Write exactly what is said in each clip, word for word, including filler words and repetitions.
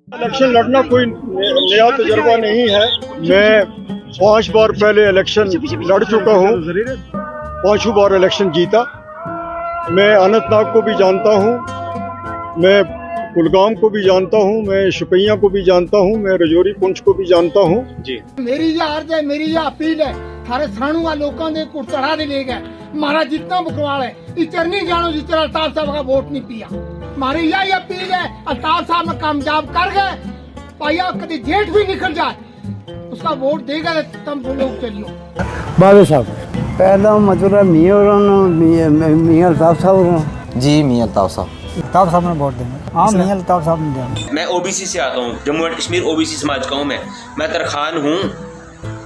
الیکشن لڑنا کوئی نیا تجربہ نہیں ہے۔ میں پانچ بار پہلے الیکشن لڑ چکا ہوں، پانچوں بار الیکشن جیتا۔ میں اننت ناگ کو بھی جانتا ہوں، میں کلگام کو بھی جانتا ہوں، میں شپیاں کو بھی جانتا ہوں، میں رجوری پونچھ کو بھی جانتا ہوں۔ جی۔ میری یہ عرض ہے، میری یہ اپیل ہے، سارے سرانو آ لوکاں دے کچھ چڑھا دے لے گئے، مہارا جتنا بکوال ہے، اتر نہیں جانو جتنا الطاف صاحب کا ووٹ نہیں پیا۔ مہاری یہ اپیل ہے، الطاف صاحب میں کامیاب کر گئے، پایا کدی جیٹ بھی نکل جائے، اس کا ووٹ دے گا، تم وہ لوگ چلیو۔ باوے صاحب، پہلا مطلب میاں ہوراں نا، میاں، میاں الطاف صاحب ہوراں۔ جی، میاں الطاف صاحب۔ الطاف صاحب نے ووٹ دینا۔ ہاں، میاں الطاف صاحب نے دینا۔ میں او بی سی سے آتا ہوں، جموں اینڈ کشمیر او بی سی سماج کا ہوں میں۔ میں ترخان ہوں۔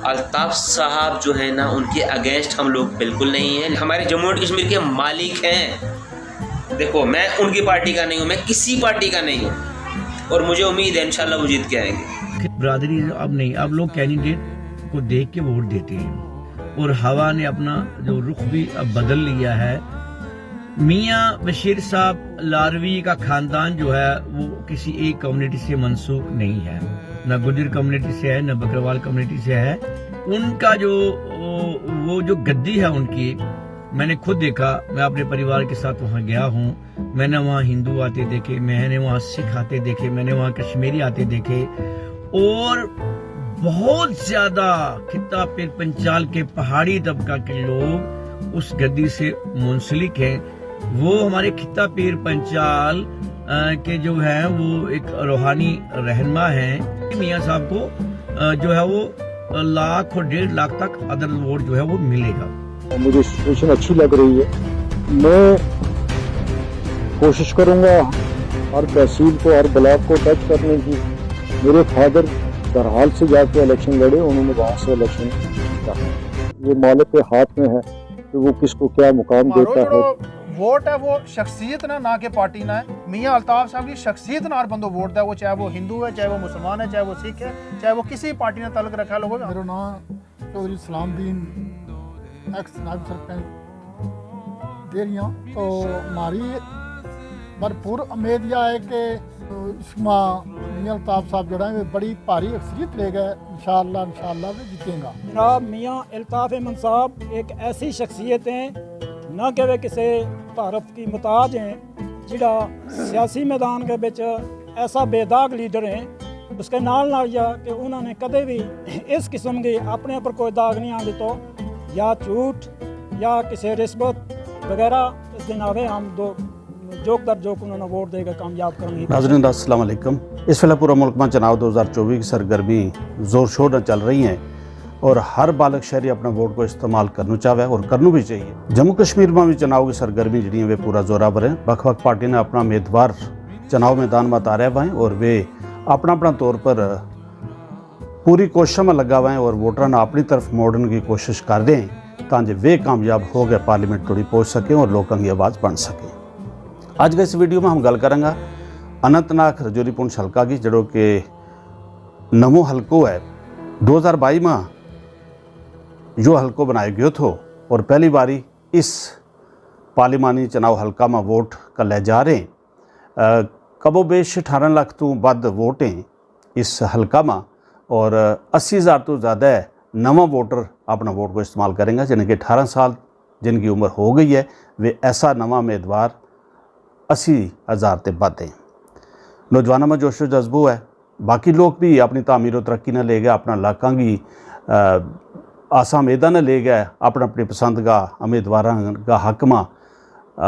الطاف صاحب جو ہے نا، ان کے اگینسٹ ہم لوگ بالکل نہیں ہیں۔ ہمارے جموں اینڈ کشمیر کے مالک ہیں۔ دیکھو، میں ان کی پارٹی کا نہیں ہوں، میں کسی پارٹی کا نہیں ہوں، اور مجھے امید ہے انشاءاللہ وہ جیت کے آئیں گے۔ برادری اب نہیں، اب لوگ کینڈیڈیٹ کو دیکھ کے ووٹ دیتے ہیں، اور ہوا نے اپنا جو رخ بھی اب بدل لیا ہے۔ میاں بشیر صاحب لاروی کا خاندان جو ہے، وہ کسی ایک کمیونٹی سے منسوخ نہیں ہے، نہ گجر کمیونٹی سے ہے، نہ بکروال کمیونٹی سے ہے۔ ان کا جو، وہ جو گدی ہے ان کی، میں نے خود دیکھا، میں اپنے پریوار کے ساتھ وہاں گیا ہوں، میں نے وہاں ہندو آتے دیکھے، میں نے وہاں سکھ آتے دیکھے، میں نے وہاں کشمیری آتے دیکھے، اور بہت زیادہ خطہ پیر پنچال کے پہاڑی طبقہ کے لوگ اس گدی سے منسلک ہیں۔ وہ ہمارے خطہ پیر پنچال، آ، کے جو ہیں، وہ ایک روحانی رہنما ہیں۔ میاں صاحب کو، آ، جو ہے، وہ لاکھ اور ڈیڑھ لاکھ تک ادر ووٹ جو ہے، وہ ملے گا۔ مجھے سچویشن اچھی لگ رہی ہے۔ میں کوشش کروں گا ہر تحصیل کو، ہر بلاک کو ٹچ کرنے کی۔ میرے فادر درحال سے جا کے الیکشن لڑے، انہوں نے وہاں سے الیکشن جیتا۔ یہ مالک کے ہاتھ میں ہے کہ وہ کس کو کیا مقام دیتا ہے۔ ووٹ ہے وہ شخصیت نا، نہ کہ پارٹی نا ہے۔ میاں الطاف صاحب کی شخصیت نا ہر بندو ووٹ دا، وہ چاہے وہ ہندو ہے، چاہے وہ مسلمان ہے، چاہے وہ سکھ ہے، چاہے وہ کسی پارٹی نا تعلق رکھا لوگ۔ میرا نام چوہدری سلام دین، ایکس نائب سرپنچ دیریاں۔ تو ہماری بھرپور امید یا ہے کہ اس ما میاں الطاف صاحب جڑا ہے، بڑی بھاری اکثریت لے گئے، انشاءاللہ، انشاءاللہ وہ جیتیں گا۔ جناب، میاں الطاف احمد صاحب ایک ایسی شخصیت ہیں، نہ کہ وہ کسی تعارف کی محتاج ہیں، جڑا سیاسی میدان کے بچ ایسا بے داغ لیڈر ہیں، اس کے نال نال یا کہ انہوں نے کدے بھی اس قسم کی اپنے پر کوئی داغ نہیں آن دیتا، یا جھوٹ یا کسی رشوت وغیرہ۔ اس دن آوے ہم دو جوک در جوک انہوں نے ووٹ دے کے کامیاب کرنے کی۔ ناظرین، السلام علیکم۔ اس ویلے پورا ملک ما چناؤ دو ہزار چوبی کی سرگرمی زور شور نال چل رہی ہیں، اور ہر بالغ شہری اپنا ووٹ کو استعمال کرنو چاہوے اور کرنو بھی چاہیے۔ جموں کشمیر ما بھی چناؤ کی سرگرمی جڑی ہیں، وہ پورا زورا بھر ہیں۔ بکھ بکھ پارٹی نے اپنا امیدوار چناؤ میدان ما اتاریا ہوا ہیں، اور وہ اپنا اپنا طور پر پوری کوششاں ما لگا ہوا ہیں اور ووٹراں نا اپنی طرف موڑن کی کوشش کر رہے ہیں، تاں جے وہ کامیاب ہو گئے پارلیمنٹ توڑی پہنچ سکیں اور لوکاں کی آواز بن سکیں۔ اج کا اس ویڈیو ما ہم گل کریں گا اننت ناگ رجوری پونچھ حلقہ کی، جڑو کہ نوو حلقو ہے۔ دو ہزار بائی ما یوہ حلقو بنایو گیو تھو، اور پہلی باری اس پارلیمانی چناؤ حلقہ ما ووٹ کلے جا رہے ہیں۔ کم و بیش اٹھارہ لکھ تو ود ووٹ ہیں اس حلقہ ما، اور اسی ہزار تو زیادہ نواں ووٹر اپنا ووٹ کو استعمال کریں گا، یعنی کہ اٹھارہ سال جن کی عمر ہو گئی ہے، وہ ایسا نواں امیدوار اسی ہزار تے ود ہیں۔ نوجواناں ما جوش و جذبو ہے۔ باقی لوگ بھی اپنی تعمیر و ترقی نا لے گیا، اپنا علاقاں کی آساں امیداں نا لے گیا، اپنا اپنی پسند کا امیدواراں کا حق ما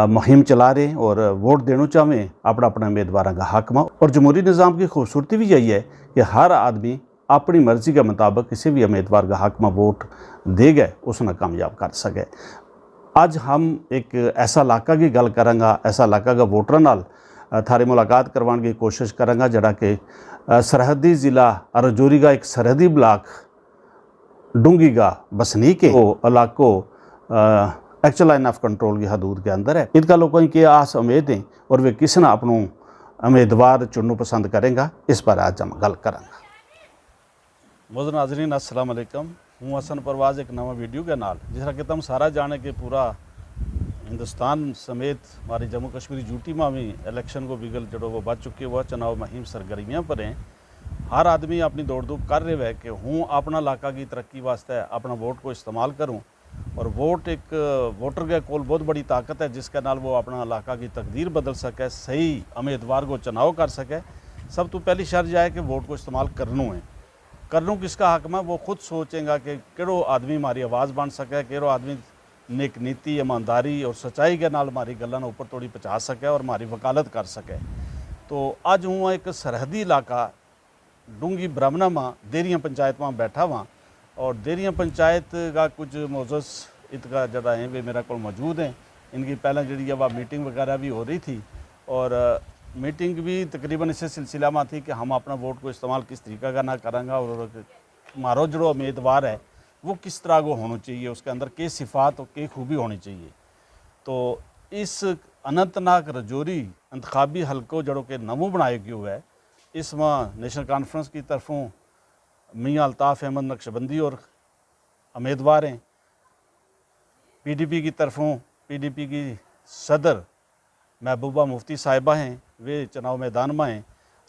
مہم چلا رہے ہیں اور ووٹ دینو چاہویں اپنا اپنا امیدواراں کا حق ما۔ اور جمہوری نظام کی خوبصورتی بھی یہی ہے کہ ہر آدمی اپنی مرضی کے مطابق کسی بھی امیدوار کا حق ما ووٹ دے گئے، اس نا کامیاب کر سکے۔ اج ہم ایک ایسا علاقہ کی گل کریں گا، ایسا علاقہ کا ووٹراں نال تھاری ملاقات کروان کی کوشش کریں گا، جڑا کہ سرحدی ضلع رجوری کا ایک سرحدی بلاک ڈونگی کا بسنیک ہے۔ وہ علاقو ایکچوئل لائن آف کنٹرول کی حدود کے اندر ہے۔ ات کا لوگوں کی آس امید ہیں اور وہ کس نا اپنو امیدوار چنو پسند کریں گا، اس پر آج ہم گل کریں گا۔ مزن ناظرین، السلام علیکم۔ ہوں حسن پرواز ایک نواں ویڈیو کے نال، جس طرح کہ تم سارا جانے کہ پورا ہندوستان سمیت ہماری جموں کشمیری یوٹی ما وی الیکشن کو بگل جیڑو وہ بچ چکے ہوا چناؤ مہیم سرگرمیاں پر ہیں۔ ہر آدمی اپنی دوڑ دوپ کر رہے ہوئے کہ ہوں اپنا علاقہ کی ترقی واسطے اپنا ووٹ کو استعمال کروں۔ اور ووٹ ایک ووٹر کے کول بہت بڑی طاقت ہے جس کے نال وہ اپنا علاقہ کی تقدیر بدل سکے، صحیح امیدوار کو چناؤ کر سکے۔ سب تو پہلی شرط یہ ہے کہ ووٹ کو استعمال کرنو ہے۔ کرنو کس کا حق میں وہ خود سوچیں گا کہ کہڑو آدمی ہماری آواز بن سکے، کہڑو آدمی نیک نیتی، ایمانداری اور سچائی کے نال ہماری گلاں نا اوپر توڑی پہنچا سکے اور ہماری وکالت کر سکے۔ تو اج ہوں ایک سرحدی علاقہ ڈونگی برہمنا ما دیریاں پنچایت ما بیٹھا ہواں، اور دیریاں پنچایت کا کچھ معزز ات کا جڑا ہیں وہ میرا کول موجود ہیں۔ ان کی پہلاں جڑی ہے وہ میٹنگ وغیرہ بھی ہو رہی تھی، اور میٹنگ بھی تقریبا اسے سلسلہ ما تھی کہ ہم اپنا ووٹ کو استعمال کس طریقہ کا نہ کریں گا اور ہمارو جڑو امیدوار ہے وہ کس طرح کو ہونو چاہیے، اس کے اندر کے صفات اور کے خوبی ہونی چاہیے۔ تو اس اننت ناگ رجوری انتخابی حلقو جڑو کہ نووں بنایو گیو ہے، اس ما نیشنل کانفرنس کی طرفوں میاں الطاف احمد نقشبندی اور امیدوار ہیں۔ پی ڈی پی کی طرفوں پی ڈی پی کی صدر محبوبہ مفتی صاحبہ ہیں، وہ چناؤ میدان ما ہیں،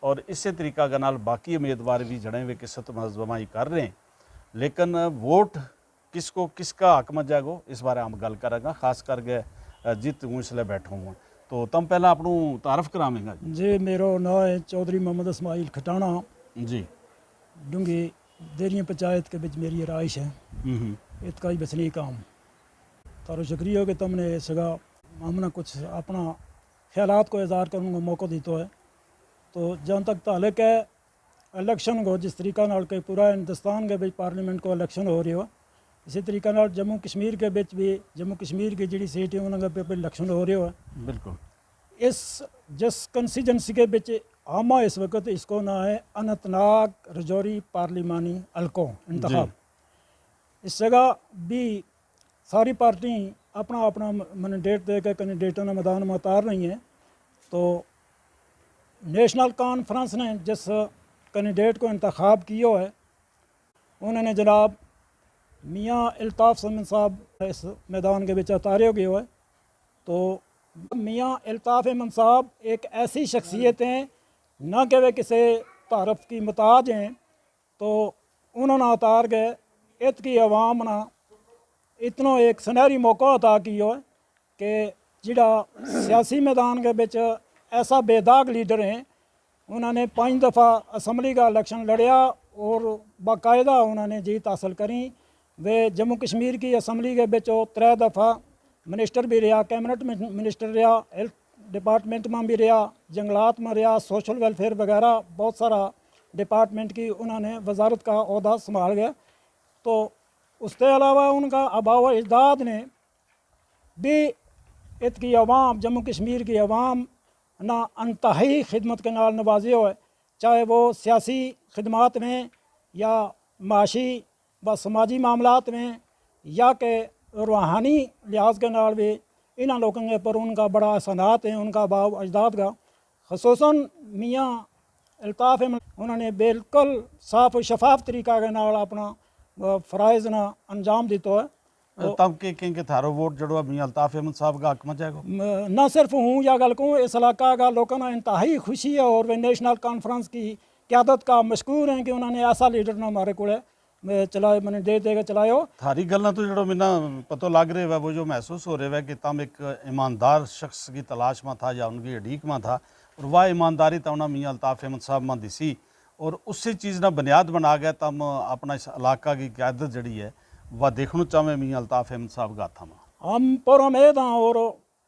اور اسے طریقہ کے نال باقی امیدوار بھی جڑے ہوئے قصت مزمائی کر رہے ہیں۔ لیکن ووٹ کس کو کس کا حق ما جائے گو، اس بارے ہم گل کریں گا، خاص کر کے جت ہوں اس لے بیٹھو ہوں۔ تو تم پہلا اپنو تعارف کراویں گا؟ جی، میرو ناں ہے چوہدری محمد اسماعیل کھٹانہ۔ جی۔ ڈونگی دیریاں پنچایت کے بچ میری رہائش ہے۔ اتکا ہی بچنی کام۔ تارو شکریہ ہو کہ تم نے اس جگہ ہم نا کچھ اپنا خیالات کو اظہار کرنے کو موقع دیتو ہے۔ تو جہاں تک تعلق ہے الیکشن کو، جس طریقہ نال کہ پورا ہندوستان کے بچ پارلیمنٹ کو الیکشن ہو رہی ہو، اسی طریقہ نال جموں کشمیر کے بچ بھی جموں کشمیر کی جڑی سیٹ ہے انہاں کے بچ بھی الیکشن ہو رہی ہو۔ بالکل۔ اس جس کنسٹیچوئنسی کے بچ آما اس وقت اس کو ناں ہے اننت ناگ رجوری پارلیمانی حلقوں انتخاب۔ اس جگہ بھی ساری پارٹی اپنا اپنا منڈیٹ دے کے کینڈیڈیٹاں نا میدان ما اتار رہی ہیں۔ تو نیشنل کانفرنس نے جس کینڈیڈیٹ کو انتخاب کیو ہے، انہوں نے جناب میاں الطاف سمن صاحب اس میدان کے بچ اتاریو گیو ہے۔ تو میاں الطاف احمد صاحب ایک ایسی شخصیت ہیں، نہ کہ وہ کسے تعارف کی محتاج ہیں۔ تو انہوں نے اتار کے ات کی عوام نا اتنو ایک سنہری موقع عطا کیو ہے کہ جڑا سیاسی میدان کے بچ ایسا بے داغ لیڈر ہیں، انہوں نے پانچ دفعہ اسمبلی کا الیکشن لڑیا اور باقاعدہ انہوں نے جیت حاصل کری۔ وہ جموں کشمیر کی اسمبلی کے بچ وہ ترے دفعہ منسٹر بھی رہیا، کیبنٹ منسٹر رہیا، ہیلتھ ڈپارٹمنٹ ما بھی رہیا، جنگلات ما رہیا، سوشل ویلفیئر وغیرہ بہت سارا ڈپارٹمنٹ کی انہوں نے وزارت کا عہدہ سنبھال گیا۔ تو اس تے علاوہ ان کا آبا و اجداد نے بھی ات کی عوام، جموں کشمیر کی عوام نا انتہائی خدمت کے نال نوازیو ہے، چاہے وہ سیاسی خدمات میں یا معاشی و سماجی معاملات میں یا کہ روحانی لحاظ کے نال بھی انہاں لوکاں کے پر ان کا بڑا احسانات ہیں ان کا آبا و اجداد کا۔ خصوصا میاں الطاف احمد انہوں نے بالکل صاف و شفاف طریقہ کے نال اپنا فرائض نا انجام دیتو ہے۔ تم کے کہیں کہ تھارو ووٹ جڑو ہے میاں الطاف احمد صاحب کا حق ما جائے گو؟ نہ صرف ہوں یا گل کہوں، اس علاقہ کا لوکاں نا انتہائی خوشی ہے اور وہ نیشنل کانفرنس کی قیادت کا مشکور ہیں کہ انہوں نے ایسا لیڈر نا ہمارے کول چلائے، منڈیٹ دے کے چلایو۔ تھاری گلاں تو جڑو منا پتو لگ رہے ہوئے وہ جو محسوس ہو رہے ہوئے کہ تم ایک ایماندار شخص کی تلاش ما تھا یا ان کی اڈیک ما تھا، اور وہ ایمانداری تم نا میاں الطاف احمد صاحب ما دسی، اور اسی چیز نا بنیاد بنا کے تم اپنا اس علاقہ کی قیادت جڑی ہے وہ دیکھنو چاہویں میاں الطاف احمد صاحب کا ہتھاں ما۔ ہم پر امید ہاں اور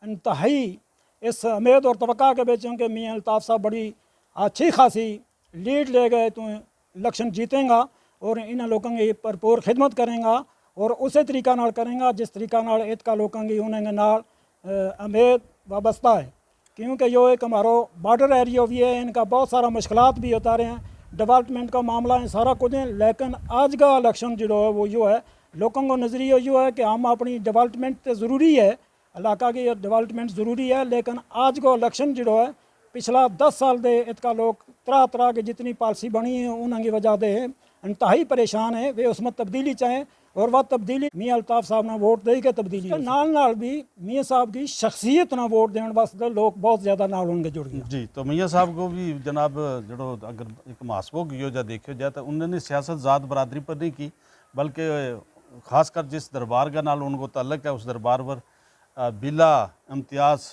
انتہائی اس امید اور توقع کے بچ ہوں کہ میاں الطاف صاحب بڑی اچھی خاصی لیڈ لے گئے تو الیکشن جیتیں گا اور انہاں لوکاں کی بھرپور خدمت کریں گا اور اسے طریقہ نال کریں گا جس طریقہ نال ات کا لوکاں کی انہاں کے نال امید وابستہ ہے۔ کیونکہ یوہ ایک ہمارو بارڈر ایریو بھی ہے، ان کا بہت سارا مشکلات بھی ہوتا رہے ہیں، ڈیولپمنٹ کا معاملہ ہیں، سارا کچھ ہیں، لیکن آج کا الیکشن جڑو ہے وہ یوہ ہے، لوکاں کو نظریو یوہ ہے کہ ہم اپنی ڈیولپمنٹ تے ضروری ہے، علاقہ کی ڈیولپمنٹ ضروری ہے، لیکن آج کو الیکشن جڑو ہے پچھلا دس سال دے ات کا لوک طرح طرح کے جتنی پالیسی بنی ہیں انہاں کی وجہ دے انتہائی پریشان ہیں، وہ اس میں تبدیلی چاہیں۔ اور وہ تبدیلی میاں الطاف صاحب نا ووٹ دے کے تبدیلی نال نال بھی میاں صاحب کی شخصیت نا ووٹ دین واسطے لوگ بہت زیادہ نال ہون کے جڑ گیا۔ جی، تو میاں صاحب کو بھی جناب، جڑو اگر ایک محاسبو کیو جا دیکھیو جائے تو انہوں نے سیاست ذات برادری پر نہیں کی، بلکہ خاص کر جس دربار کا نال ان کو تعلق ہے، اس دربار پر بلا امتیاز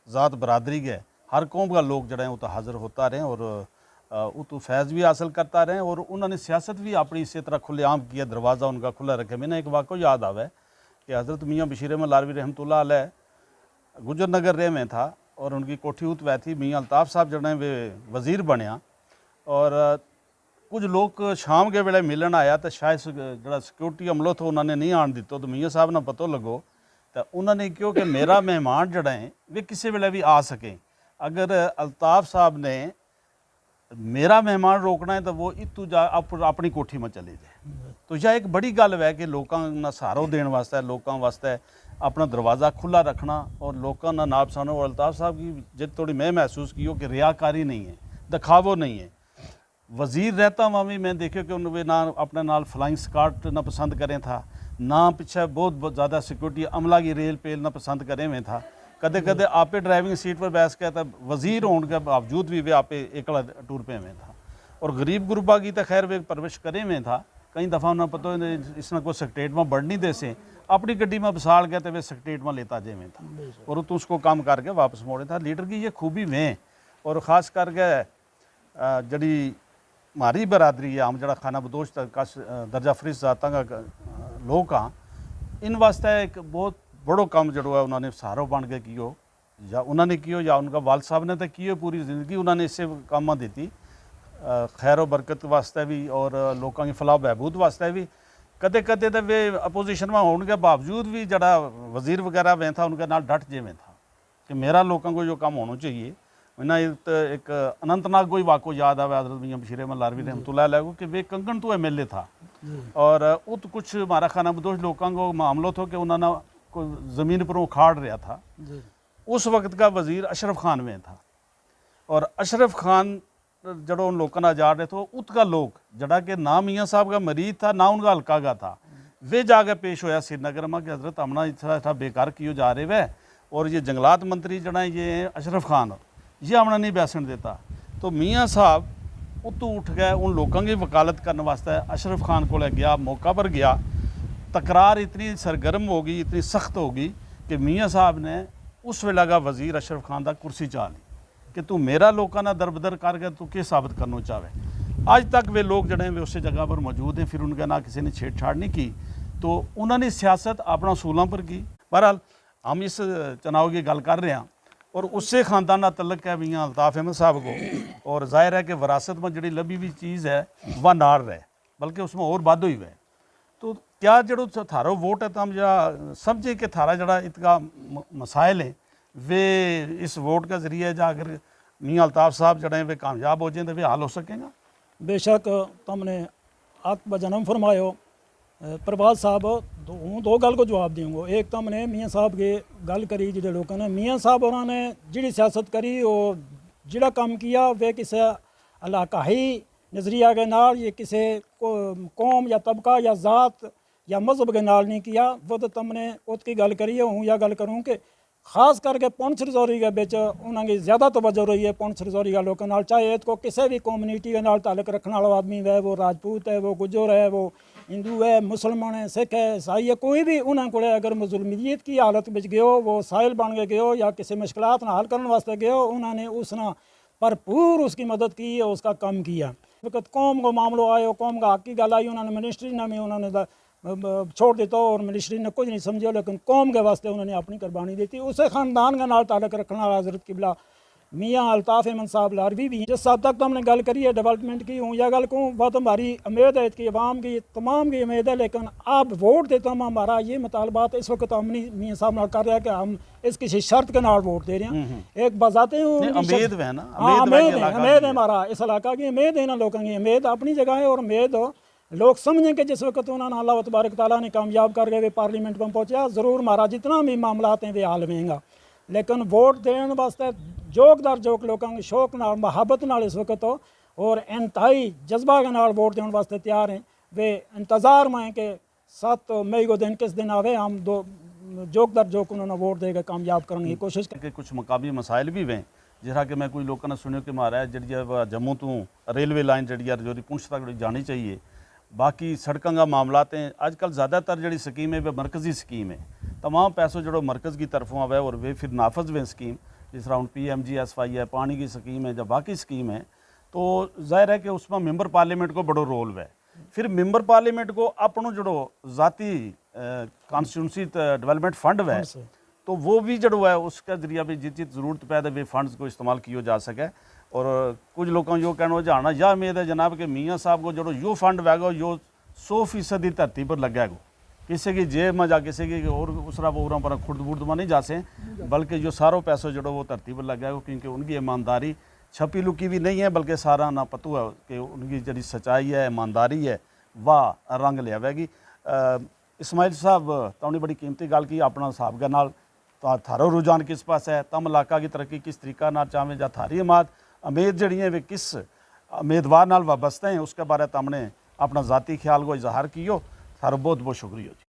ذات برادری کے ہر قوم کا لوگ جڑے ہیں وہ تو حاضر ہوتا رہے اور اتو فیض بھی حاصل کرتا رہے اور انہوں نے سیاست بھی اپنی اسی طرح کھلے عام کیا، دروازہ ان کا کھلا رکھے۔ میں نے ایک واقعہ یاد آوے کہ حضرت میاں بشیر احمد لاروی رحمت اللہ علیہ گجر نگر رہے میں تھا اور ان کی کوٹھی ات وے تھی، میاں الطاف صاحب جڑے وہ وزیر بنیا اور کچھ لوگ شام کے ویلے ملن آیا تو شاید جڑا سیکورٹی عملو تھو انہوں نے نہیں آن دیتو تو میاں صاحب نا پتو لگو تو انہوں نے کہیو کہ میرا مہمان جڑا ہے وہ کسی ویلے بھی آ سکیں۔ اگر الطاف صاحب نے میرا مہمان روکنا ہے تو وہ اتو جا اپنی کوٹھی میں چلے جائے۔ تو یہ ایک بڑی گل ہے کہ لوکاں نا سہارو دین واسطے، لوکاں واسطے اپنا دروازہ کھلا رکھنا اور لوکاں نا ناپسانو اور الطاف صاحب کی جت تھوڑی میں محسوس کیو کہ ریاکاری نہیں ہے، دکھاوو نہیں ہے۔ وزیر رہتا ہوا بھی میں دیکھیو کہ انہوں نے نہ اپنے نال فلائنگ سکارٹ نہ پسند کریں تھا، نہ پچھے بہت زیادہ سیکورٹی عملہ کی ریل پیل نہ پسند کریں ہوئے تھا۔ کدے کدے آپے ڈرائیونگ سیٹ پر بیس کے تھا، وزیر ہون کے باوجود بھی وہ آپے ایکلا ٹور پہ ہوئے تھا۔ اور غریب غربا کی تو خیر وہ پرورش کریں ہوئے تھا۔ کئی دفعہ انہوں نے پتو اس نے کوئی سیکٹریٹ میں بڑھ نہیں دے سے، اپنی گڈی میں بسال گیا تو وہ سیکٹریٹ میں لیتا جے ہوئے تھا۔ اور تو اس کو کام کر کے واپس موڑے تھا۔ لیڈر کی یہ خوبی میں اور خاص کر کے جڑی ماری برادری ہے ہم جڑا خانہ بدوش تک درجہ فریس ذاتاں کا لوگ ہاں، ان واسطے ایک بہت بڑو کم جڑو ہے انہوں نے سہارو بن کے کیو، یا انہوں نے کیو یا ان کا والد صاحب نے تو کیو پوری زندگی انہوں نے اسے کاماں دیتی۔ خیر و برکت واسطے بھی اور لوکاں کی فلاح و بہبود واسطے بھی۔ کدے کدے تو وہ اپوزیشن میں ہون کے باوجود بھی جڑا وزیر وغیرہ ویں تھا ان کے نال ڈٹ جے ویں تھا کہ میرا لوکاں کو یوہ کم ہونو چاہیے۔ انہاں ایک اننت ناگ کو ہی واقعو یاد آوے حضرت میاں بشیر احمد لاروی رحمت اللہ علیہ کو کہ وہ کنگن تو ایم ایل اے تھا۔ اور ات کچھ مارا خانہ بدوش لوکاں کو معاملو تھو کہ انہاں نا زمین پر اکھاڑ رہیا تھا۔ اس وقت کا وزیر اشرف خان میں تھا۔ اور اشرف خان جڑو ان لوکاں نا جاڑ رہے تھو ات کا لوک جڑا کہ نہ میاں صاحب کا مریض تھا نہ ان کا حلقہ کا تھا، وہ جا کے پیش ہویا سری نگر ما کہ حضرت ہمنا اتھا اتھا بے کار کیو جا رہے وے۔ اور یہ جنگلات منتری جڑا ہے یہ اشرف خان، یہ ہمنا نہیں بیسن دیتا۔ تو میاں صاحب اتو اٹھ کے ان لوکاں کی وکالت کرنے واسطے اشرف خان کو لے گیا، موقع پر گیا۔ تکرار اتنی سرگرم ہو گئی، اتنی سخت ہو گئی کہ میاں صاحب نے اس ویلے کا وزیر اشرف خان دا کرسی چاہ لی کہ تو میرا لوکاں نا دربدر کر کے تو کیا ثابت کرنا چاہوے؟ اج تک وہ لوگ جڑے ہیں وہ اسی جگہ پر موجود ہیں، پھر ان کے نال کسی نے چھیڑ چھاڑ نہیں کی۔ تو انہوں نے سیاست اپنا اصولاں پر کی۔ بہرحال، ہم اس چناؤ کی گل کر رہے ہیں اور اسے خاندان نا تعلق ہے میاں الطاف احمد صاحب کو۔ اور ظاہر ہے کہ وراثت میں جڑی لبھی ہوئی چیز ہے وہ نال رہے، بلکہ اس میں اور بد ہوئی ہوئے۔ تو کیا جڑو تھارو ووٹ ہے تم یا سمجھیں کہ تھارا جڑا اتکا مسائل ہیں وہ اس ووٹ کا ذریعہ جا کر میاں الطاف صاحب جڑے ہیں وہ کامیاب ہو جائیں تو وہ حل ہو سکیں گا؟ بے شک، تم نے حق بجنم فرمایو۔ پرواز صاحب، ہوں دو گل کو جواب دیوں گو۔ ایک تم نے میاں صاحب کے گل کری جڑے لوکاں نے میاں صاحب اور نے جڑی سیاست کری اور جڑا کام کیا وہ کسے علاقائی نظریہ کے نال یا کسے قوم یا طبقہ یا ذات یا مذہب کے نال نہیں کیا۔ وہ تو تم نے ات کی گل کری ہے، ہوں یا گل کروں کہ خاص کر کے پنچ رزوری کے بچ انہاں کی زیادہ توجہ رہی ہے۔ پنچ رزوری کے لوکاں نال، چاہے ات کو کسے بھی کمیونٹی کے نال تعلق رکھنے والا آدمی ہے، وہ راجپوت ہے، وہ گجر ہے، وہ ہندو ہے، مسلمان ہے، سکھ ہے، عیسائی ہے، کوئی بھی انہاں کو اگر مظلومیت کی حالت بچ گیو، وہ سائل بن کے گیو یا کسے مشکلات نہ حل کرنے واسطے گیو، انہاں نے اس نا بھرپور اس کی مدد کی ہے، اس کا کم کیا۔ وقت قوم کو معاملو آیو، قوم کا حق کی گل آئی، انہوں نے منسٹری نا میں انہوں نے چھوڑ دیتا اور منسٹری نے کچھ نہیں سمجھیو، لیکن قوم کے واسطے انہوں نے اپنی قربانی دیتی۔ اسے خاندان کا نال تعلق رکھنا حضرت قبلہ میاں الطاف احمد صاحب لاروی بھی ہیں۔ جس حد تک تم نے گل کری ہے ڈیولپمنٹ کی، ہوں یا گل کہوں، بہت ہماری امید ہے کہ عوام کی تمام کی امید ہے، لیکن اب ووٹ دیتا ہوں ہمارا یہ مطالبات اس وقت ہم نہیں میاں صاحب نال کر رہا کہ ہم اس کسی شرط کے نال ووٹ دے رہے ہیں۔ ایک بذات ہوں امید ہے نا، امید ہے ہمارا اس علاقہ کی، امید ہے نا لوگوں کی، امید اپنی جگہ ہے اور امید لوگ سمجھیں کہ جس وقت انہوں نے اللہ تبارک تعالیٰ نے کامیاب کر کے پارلیمنٹ میں پہنچیا، ضرور ہمارا جتنا بھی معاملات ہیں وہ حل ہوئیں گا۔ لیکن ووٹ دین واسطے جوک در جوک لوگوں کے شوق نال محبت نال اس وقت اور انتہائی جذبہ کے نال ووٹ دیون واسطے تیار ہیں۔ وہ انتظار میں ہیں کہ ست مئی کو دن کس دن آوے، ہم دو جوک در جوک انہوں نے ووٹ دے کے کامیاب کرنے کی کوشش کریں۔ کہ کچھ مقامی مسائل بھی ہوئے، جس طرح کہ میں کوئی لوکاں نے سنیو کہ مہارا جڑی ہے وہ جموں تو ریلوے لائن جڑی ہے رجوری پونچھ تک جانی چاہیے۔ باقی سڑکاں کا معاملات ہیں، اج کل زیادہ تر جڑی سکیم ہے وہ مرکزی سکیم ہے۔ تمام پیسو جڑو مرکز کی طرفوں آوے اور وہ پھر نافذ ہوئے سکیم، جس طرح ہن پی ایم جی ایس وائی ہے، پانی کی سکیم ہے یا باقی سکیم ہے، تو ظاہر ہے کہ اس میں ممبر پارلیمنٹ کو بڑو رول ہوئے۔ پھر ممبر پارلیمنٹ کو اپنو جڑو ذاتی کانسٹیٹیونسی ڈیولپمنٹ فنڈ ہوئے، تو وہ بھی جڑو ہے اس کا ذریعہ بھی جس چیز ضرورت پے تو وہ فنڈز کو استعمال کیو جا سکے۔ اور کچھ لوکاں یوہ کہنو جانا یا امید ہے جناب کہ میاں صاحب کو جڑو یوہ فنڈ ہوئے گا یوہ سو فیصد ہی دھرتی پر لگے گو، کسی کی جیب ما جا کسی کی اور اس طرح وہ اراں پر کھڑد بڑد ما نہیں جا سے، بلکہ یوہ سارو پیسو جڑو وہ دھرتی پر لگے گو، کیونکہ ان کی ایمانداری چھپی لکی بھی نہیں ہے بلکہ سارا نا پتو ہے کہ ان کی جڑی سچائی ہے ایمانداری ہے، واہ رنگ لیا ہوئے گی۔ اسماعیل صاحب، تاں نے بڑی قیمتی گل کی اپنا صاحب کے نال، تھارو رجحان کس پاس ہے، تم علاقہ کی ترقی کس طریقہ نال چاہویں جا تھاری امید جڑی ہیں وہ کس امیدوار نال وابستہ ہیں اس کے بارے تم نے اپنا ذاتی خیال کو اظہار کیو۔ تھارو بہت بہت شکریہ جی۔